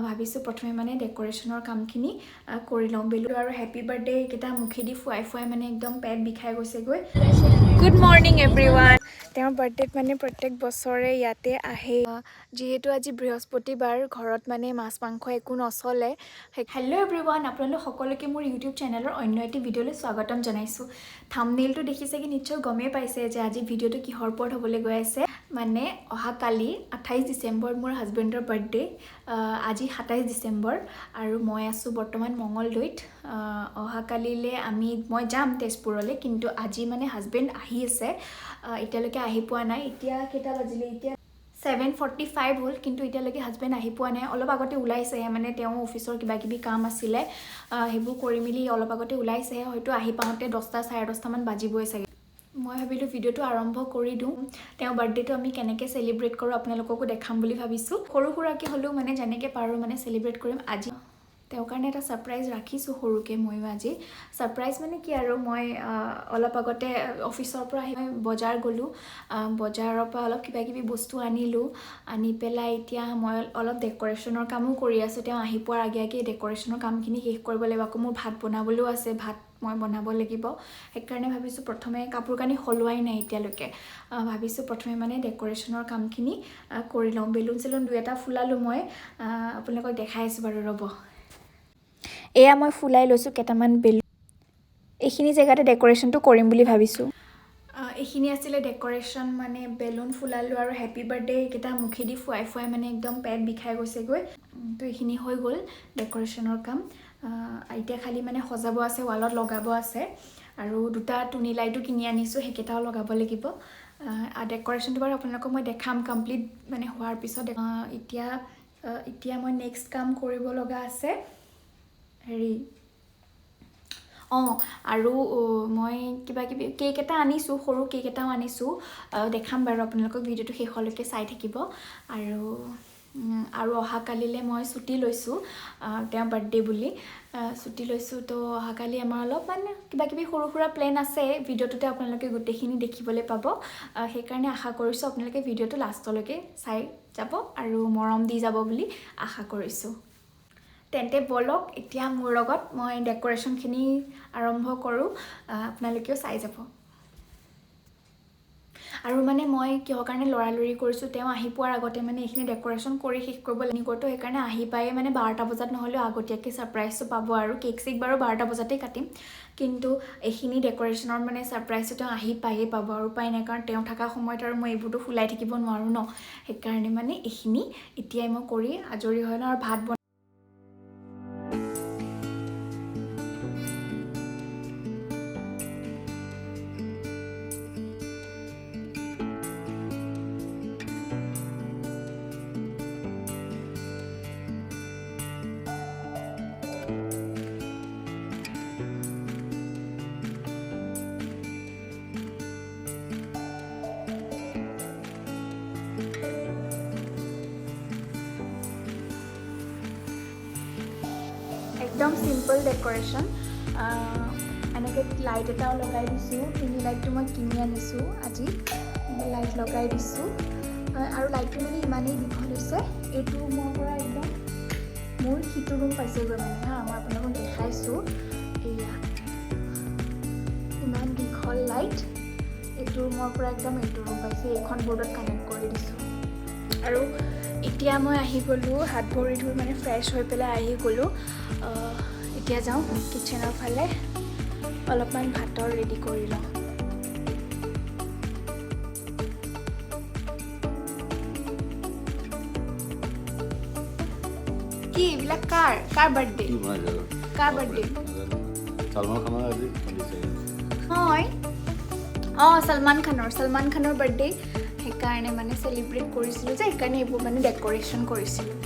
ভাবিছোঁ প্ৰথমে মানে ডেক'ৰেশ্যনৰ কামখিনি কৰি লওঁ। বেলুন আৰু হেপী বাৰ্থডে এইকেইটা মুখেদি ফুৱাই ফুৱাই মানে একদম পেট বিষাই গৈছেগৈ। Good morning everyone. তেওঁৰ বাৰ্থডেত মানে প্ৰত্যেক বছৰে ইয়াতে আহে। যিহেতু আজি বৃহস্পতিবাৰ, ঘৰত মানে মাছ মাংস একো নচলে। হেল্ল' এভৰিৱান, আপোনালোক সকলোকে মোৰ ইউটিউব চেনেলৰ অন্য এটি ভিডিঅ'লৈ স্বাগতম জনাইছোঁ। থামনেইলটো দেখি চাগে নিশ্চয় গমেই পাইছে যে আজি ভিডিঅ'টো কিহৰ ওপৰত হ'বলৈ গৈ আছে। মানে অহাকালি 28 ডিচেম্বৰত মোৰ হাজবেণ্ডৰ বাৰ্থডে। আজি 27 ডিচেম্বৰ আৰু মই আছোঁ বৰ্তমান মঙলদৈত। অহাকালিলৈ মই যাম তেজপুৰলৈ, কিন্তু আজি মানে হাজবেণ্ড আহি আছে, এতিয়ালৈকে আহি পোৱা নাই। এতিয়া কেইটা বাজিলে? এতিয়া 7:45 হ'ল, কিন্তু এতিয়ালৈকে হাজবেণ্ড আহি পোৱা নাই। অলপ আগতে ওলাইছেহে, মানে তেওঁ অফিচৰ কিবা কিবি কাম আছিলে, সেইবোৰ কৰি মেলি অলপ আগতে ওলাইছেহে। হয়তো আহি পাওঁতে 10টা 10:30মান বাজিবই চাগে। মই ভাবিলোঁ ভিডিঅ'টো আৰম্ভ কৰি দিওঁ। তেওঁৰ বাৰ্থডেটো আমি কেনেকৈ চেলিব্ৰেট কৰোঁ আপোনালোককো দেখাম বুলি ভাবিছোঁ। সৰু সুৰাকৈ হ'লেও মানে যেনেকৈ পাৰোঁ মানে চেলিব্ৰেট কৰিম। আজি তেওঁৰ কাৰণে এটা ছাৰপ্ৰাইজ ৰাখিছোঁ সৰুকৈ ময়ো আজি। ছাৰপ্ৰাইজ মানে কি আৰু, মই অলপ আগতে অফিচৰ পৰা আহি মই বজাৰ গ'লোঁ। বজাৰৰ পৰা অলপ কিবা কিবি বস্তু আনিলোঁ। আনি পেলাই এতিয়া মই অলপ ডেক'ৰেশ্যনৰ কামো কৰি আছোঁ। তেওঁ আহি পোৱাৰ আগে আগে ডেক'ৰেশ্যনৰ কামখিনি শেষ কৰিব লাগিব। আকৌ মোৰ ভাত বনাবলৈও আছে, ভাত মই বনাব লাগিব। সেইকাৰণে ভাবিছোঁ প্ৰথমে, কাপোৰ কানি সলোৱাই নাই এতিয়ালৈকে, ভাবিছোঁ প্ৰথমে মানে ডেক'ৰেশ্যনৰ কামখিনি কৰি লওঁ। বেলুন চেলুন দুই এটা ফুলালোঁ মই, আপোনালোকক দেখাই আছোঁ বাৰু, ৰ'ব। এয়া মই ফুলাই লৈছোঁ কেইটামান বেলুন। এইখিনি জেগাতে ডেক'ৰেশ্যনটো কৰিম বুলি ভাবিছোঁ। এইখিনি আছিলে ডেক'ৰেশ্যন, মানে বেলুন ফুলালোঁ আৰু হেপী বাৰ্থডে এইকেইটা মুখেদি ফুৱাই ফুৱাই মানে একদম পেট বিষাই গৈছেগৈ। তো এইখিনি হৈ গ'ল ডেক'ৰেশ্যনৰ কাম। এতিয়া খালি মানে সজাব আছে, ৱালত লগাব আছে আৰু দুটা টুনি লাইটো কিনি আনিছোঁ, সেইকেইটাও লগাব লাগিব। ডেক'ৰেশ্যনটো বাৰু আপোনালোকক মই দেখাম কমপ্লিট মানে হোৱাৰ পিছত। এতিয়া মই নেক্সট কাম কৰিব লগা আছে হেৰি, অঁ, আৰু মই কিবা কিবি কেক এটা আনিছোঁ, সৰু কেক এটাও আনিছোঁ, দেখাম বাৰু আপোনালোকক, ভিডিঅ'টো শেষলৈকে চাই থাকিব। আৰু অহাকালিলৈ মই ছুটি লৈছোঁ, তেওঁৰ বাৰ্থডে বুলি ছুটি লৈছোঁ। তো অহাকালি আমাৰ অলপমান কিবা কিবি সৰু সুৰা প্লেন আছে, ভিডিঅ'টোতে আপোনালোকে গোটেইখিনি দেখিবলৈ পাব। সেইকাৰণে আশা কৰিছোঁ আপোনালোকে ভিডিঅ'টো লাষ্টলৈকে চাই যাব আৰু মৰম দি যাব বুলি আশা কৰিছোঁ। তেন্তে ব'লক, এতিয়া মোৰ লগত মই ডেক'ৰেশ্যনখিনি আৰম্ভ কৰোঁ, আপোনালোকেও চাই যাব। আৰু মানে মই কিহৰ কাৰণে লৰালৰি কৰিছোঁ, তেওঁ আহি পোৱাৰ আগতে মানে এইখিনি ডেক'ৰেশ্যন কৰি শেষ কৰিব লাগিব। তো সেইকাৰণে আহি পায়ে মানে 12টা বজাত নহ'লেও আগতীয়াকৈ ছাৰপ্ৰাইজটো পাব। আৰু কেক চেক বাৰু 12টা বজাতেই কাটিম, কিন্তু এইখিনি ডেক'ৰেশ্যনৰ মানে ছাৰপ্ৰাইজটো তেওঁ আহি পায়েই পাব আৰু উপায় নাই, কাৰণ তেওঁ থকা সময়ত আৰু মই এইবোৰতো ফুলাই থাকিব নোৱাৰোঁ ন। সেইকাৰণে মানে এইখিনি এতিয়াই মই কৰি আজৰি হৈ লওঁ আৰু ভাত বনাই একদম চিম্পল ডেক'ৰেশ্যন। এনেকৈ লাইট এটাও লগাই দিছোঁ, তিনি লাইটটো মই কিনি আনিছোঁ আজি, লাইট লগাই দিছোঁ। আৰু লাইটটো মানে ইমানেই দীঘল হৈছে, এইটো ৰুমৰ পৰা একদম মোৰ সিটো ৰুম পাইছেগৈ মানে। হা, মই আপোনালোকক দেখাইছোঁ, এয়া ইমান দীঘল লাইট, এইটো ৰুমৰ পৰা একদম এইটো ৰুম পাইছে। এইখন বৰ্ডত কানেক্ট কৰি দিছোঁ। আৰু এতিয়া মই আহি গ'লোঁ, হাত ভৰি ধুই মানে ফ্ৰেছ হৈ পেলাই আহি গ'লোঁ। এতিয়া যাওঁ কিটচেনৰ ফালে, অলপমান ভাতৰ ৰেডি কৰি লওঁ। কি এইবিলাক কাৰ কাৰ বাৰ্থডে? কি বনাইছে? কাৰ বাৰ্থডে? ছলমান খানৰ আজি 27। হয়, অঁ, ছলমান খানৰ বাৰ্থডে, সেইকাৰণে মানে চেলিব্ৰেট কৰিছিলোঁ যে, সেইকাৰণে এইবোৰ মানে ডেক'ৰেশ্যন কৰিছিলোঁ।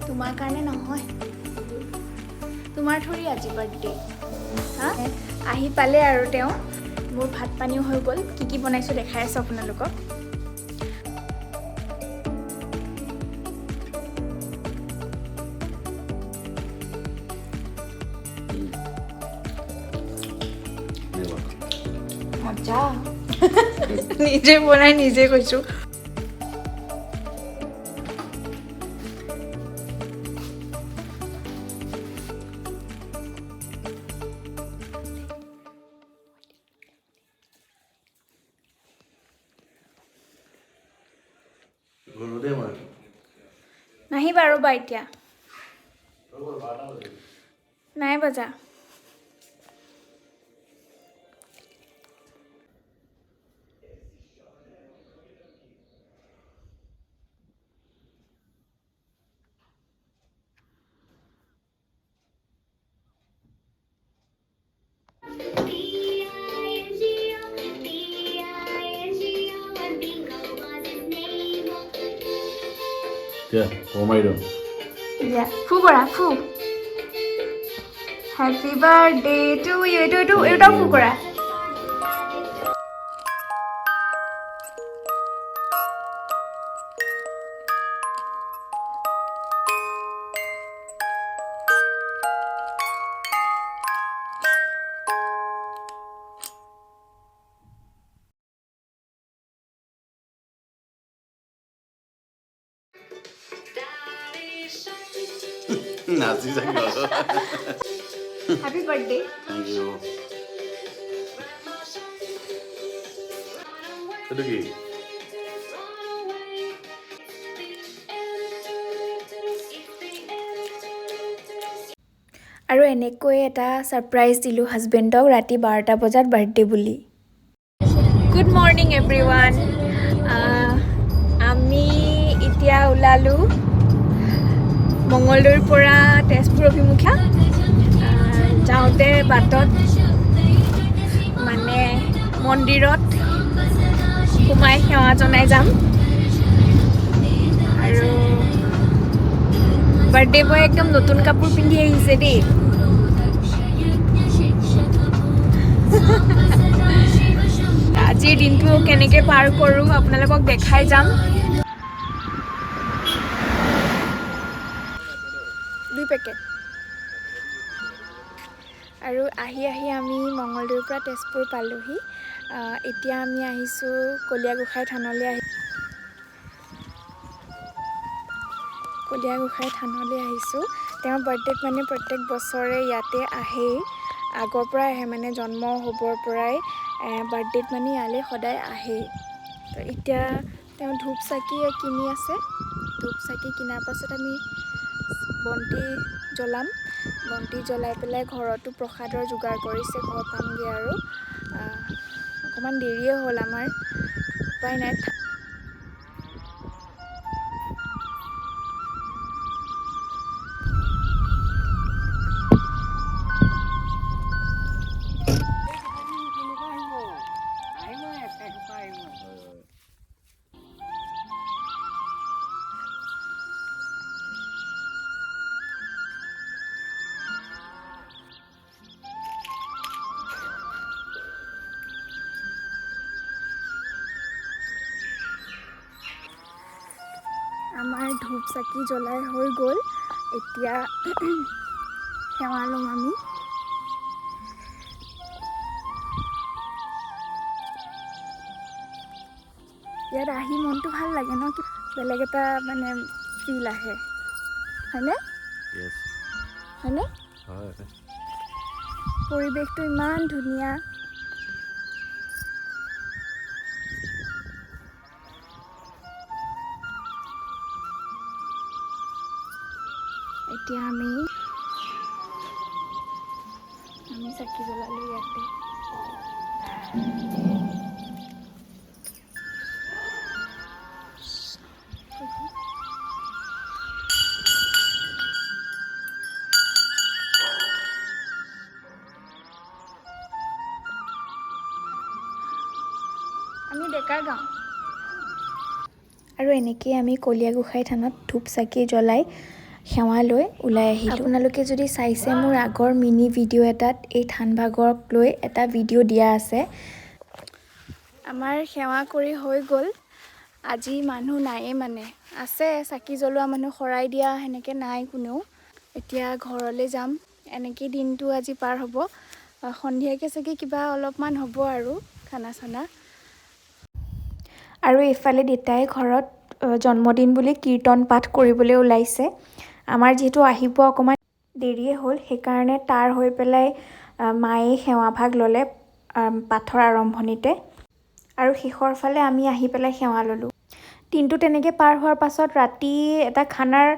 তোমাৰ কাৰণে নহয়, তোমাৰ থৰি আজি বাৰ্থডে। হা, আহি পালে আৰু তেওঁ। মোৰ ভাত পানীও হৈ গ'ল। কি কি বনাইছোঁ দেখাই আছোঁ আপোনালোকক। মজা, নিজে বনাই নিজে কৈছোঁ। গ'লো দেই মই। নাহিবা, ৰ'বা, এতিয়া নাই বজা। B-I-N-G-O, B-I-N-G-O, and Bingo was his name. এতিয়া কমাই দিওঁ। দিয়া, ফু কৰা, ফু। Happy birthday to you. এইটো এইটো এইটাও ফু কৰা। নাচি চাগে। Happy birthday. Thank you. এইটো কি? আৰু এনেকৈ এটা ছাৰপ্ৰাইজ দিলোঁ হাজবেণ্ডক ৰাতি 12টা বজাত বাৰ্থডে বুলি। Good morning everyone. আমি এতিয়া ওলালোঁ মঙলদৈৰ পৰা তেজপুৰ অভিমুখে। যাওঁতে বাটত মানে মন্দিৰত সোমাই সেৱা জনাই যাম। আৰু বাৰ্থডে বয় একদম নতুন কাপোৰ পিন্ধি আহিছে দেই। আজিৰ দিনটো কেনেকৈ পাৰ কৰোঁ আপোনালোকক দেখাই যাম। দুই পেকেট। আৰু আহি আহি আমি মঙলদৈৰ পৰা তেজপুৰ পালোহি। এতিয়া আমি আহিছোঁ কলীয়া গোসাঁই থানলৈ। কলীয়া গোসাঁই থানলৈ আহিছোঁ। তেওঁৰ বাৰ্থডেত মানে প্ৰত্যেক বছৰে ইয়াতে আহেই, আগৰ পৰাই আহে, মানে জন্ম হ'বৰ পৰাই বাৰ্থডেত মানে ইয়ালৈ সদায় আহেই। তো এতিয়া তেওঁ ধূপ চাকি কিনি আছে। ধূপ চাকি কিনাৰ পাছত আমি বন্তি জ্বলাম। বন্তি জ্বলাই পেলাই ঘৰতো প্ৰসাদৰ যোগাৰ কৰিছে। ঘৰ পামগৈ আৰু অকণমান দেৰিয়ে হ'ল আমাৰ, উপায় নাই। আমাৰ ধূপ চাকি জ্বলাই হৈ গ'ল। এতিয়া সেৱা ল'ম আমি। ইয়াত আহি মনটো ভাল লাগে ন? বেলেগ এটা মানে ফিল আহে, হয়নে? Yes. হয়নে? হয়। পৰিৱেশটো ইমান ধুনীয়া। এতিয়া আমি চাকি জ্বলালোঁ ইয়াতে। আমি ডেকাৰ গাঁও। আৰু এনেকেই আমি কলীয়া গোসাঁই থানত ধূপ চাকি জ্বলাই সেৱা লৈ ওলাই আহিলোঁ। আপোনালোকে যদি চাইছে, মোৰ আগৰ মিনি ভিডিঅ' এটাত এই থানভাগক লৈ এটা ভিডিঅ' দিয়া আছে। আমাৰ সেৱা কৰি হৈ গ'ল। আজি মানুহ নায়েই, মানে আছে চাকি জ্বলোৱা মানুহ, শৰাই দিয়া সেনেকৈ নাই কোনেও। এতিয়া ঘৰলৈ যাম। এনেকেই দিনটো আজি পাৰ হ'ব। সন্ধিয়াকৈ চাগে কিবা অলপমান হ'ব আৰু খানা চানা। আৰু এইফালে দেউতাই ঘৰত জন্মদিন বুলি কীৰ্তন পাঠ কৰিবলৈ ওলাইছে। আমাৰ যিহেতু আহিব অকণমান দেৰিয়ে হ'ল, সেইকাৰণে তাৰ হৈ পেলাই মায়ে সেৱা ভাগ ল'লে পাঠৰ আৰম্ভণিতে আৰু শেষৰ ফালে আমি আহি পেলাই সেৱা ল'লোঁ। দিনটো তেনেকৈ পাৰ হোৱাৰ পাছত ৰাতি এটা খানাৰ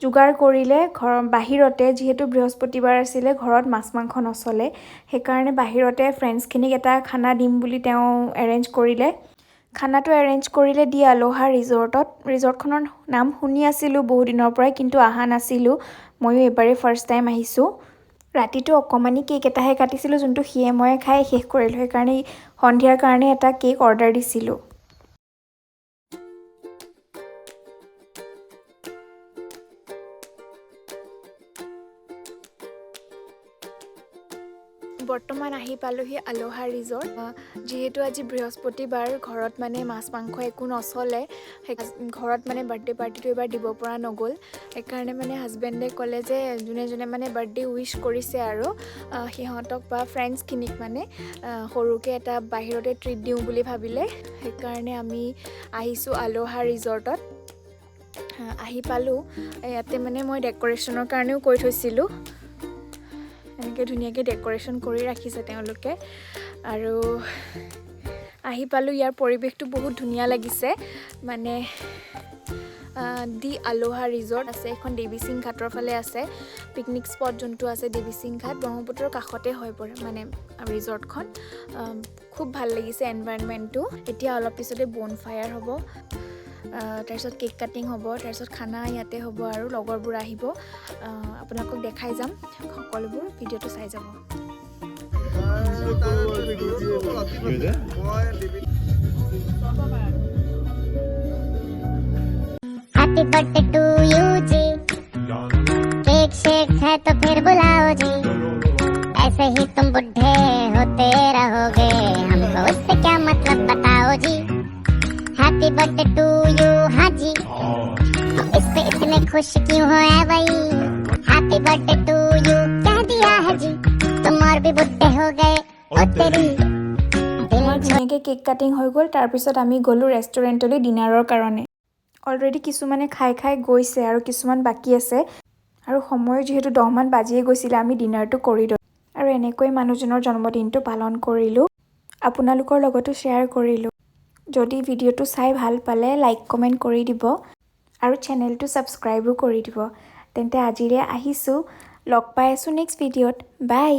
যোগাৰ কৰিলে ঘৰৰ বাহিৰতে। যিহেতু বৃহস্পতিবাৰ আছিলে, ঘৰত মাছ মাংস নচলে, সেইকাৰণে বাহিৰতে ফ্ৰেণ্ডছখিনিক এটা খানা দিম বুলি তেওঁ এৰেঞ্জ কৰিলে। খানাটো এৰেঞ্জ কৰিলে দি আলোহা ৰিজৰ্টত। ৰিজৰ্টখনৰ নাম শুনি আছিলোঁ বহুদিনৰ পৰাই, কিন্তু অহা নাছিলোঁ। ময়ো এইবাৰেই ফাৰ্ষ্ট টাইম আহিছোঁ। ৰাতিটো অকণমানি কেক এটাহে কাটিছিলোঁ, যোনটো সিয়ে ময়ে খাই শেষ কৰিলোঁ। সেইকাৰণে সন্ধিয়াৰ কাৰণে এটা কেক অৰ্ডাৰ দিছিলোঁ। বৰ্তমান আহি পালোহি আলোহা ৰিজৰ্ট। যিহেতু আজি বৃহস্পতিবাৰ, ঘৰত মানে মাছ মাংস একো নচলে, সেই ঘৰত মানে বাৰ্থডে পাৰ্টিটো এইবাৰ দিব পৰা নগ'ল। সেইকাৰণে মানে হাজবেণ্ডে ক'লে যে যোনে যোনে মানে বাৰ্থডে উইচ কৰিছে আৰু সিহঁতক বা ফ্ৰেণ্ডছখিনিক মানে সৰুকৈ এটা বাহিৰতে ট্ৰিট দিওঁ বুলি ভাবিলে। সেইকাৰণে আমি আহিছোঁ আলোহা ৰিজৰ্টত। আহি পালোঁ ইয়াতে। মানে মই ডেক'ৰেশ্যনৰ কাৰণেও কৈ থৈছিলোঁ। এনেকৈ ধুনীয়াকৈ ডেক'ৰেশ্যন কৰি ৰাখিছে তেওঁলোকে। আৰু আহি পালোঁ। ইয়াৰ পৰিৱেশটো বহুত ধুনীয়া লাগিছে। মানে দি আলোহা ৰিজৰ্ট আছে এখন, দেৱী সিং ঘাটৰ ফালে আছে। পিকনিক স্পট যোনটো আছে দেৱী সিং ঘাট, ব্ৰহ্মপুত্ৰৰ কাষতে হৈ পৰে মানে ৰিজৰ্টখন। খুব ভাল লাগিছে এনভাইৰনমেণ্টটো। এতিয়া অলপ পিছতে বন ফায়াৰ হ'ব, তাৰপিছত কেক কাটিং হ'ব, তাৰপিছত খানা ইয়াতে হ'ব আৰু লগৰবোৰ আহিব। আপোনালোকক দেখাই যাম সকলোবোৰ, ভিডিঅ'টো চাই যাব। কি হৈছে? Happy birthday to you ji, cake shake है तो फिर बुलाओ जी। ऐसे ही तुम बुढ़े होते रहोगे, हमको उससे क्या मतलब, बताओ जी। हैप्पी बर्थडे टू you हाँ जी, इस पे इतने खुश क्यों हो है भाई? हैप्पी बर्थडे टू you कह दिया है जी, तुम और भी बुढ़े हो गए, ओ तेरी दिल আমাৰ ধুনীয়াকৈ কেক কাটিং হৈ গ'ল। তাৰপিছত আমি গ'লোঁ ৰেষ্টুৰেণ্টলৈ ডিনাৰৰ কাৰণে। অলৰেডি কিছুমানে খাই খাই গৈছে আৰু কিছুমান বাকী আছে। আৰু সময় যিহেতু 10মান বাজিয়ে গৈছিলে, আমি ডিনাৰটো কৰি ল'লোঁ আৰু এনেকৈ মানুহজনৰ জন্মদিনটো পালন কৰিলোঁ, আপোনালোকৰ লগতো শ্বেয়াৰ কৰিলোঁ। যদি ভিডিঅ'টো চাই ভাল পালে লাইক, কমেণ্ট কৰি দিব আৰু চেনেলটো ছাবস্ক্ৰাইবো কৰি দিব। তেন্তে আজিলৈ আহিছোঁ, লগ পাই আছোঁ নেক্সট ভিডিঅ'ত। বাই।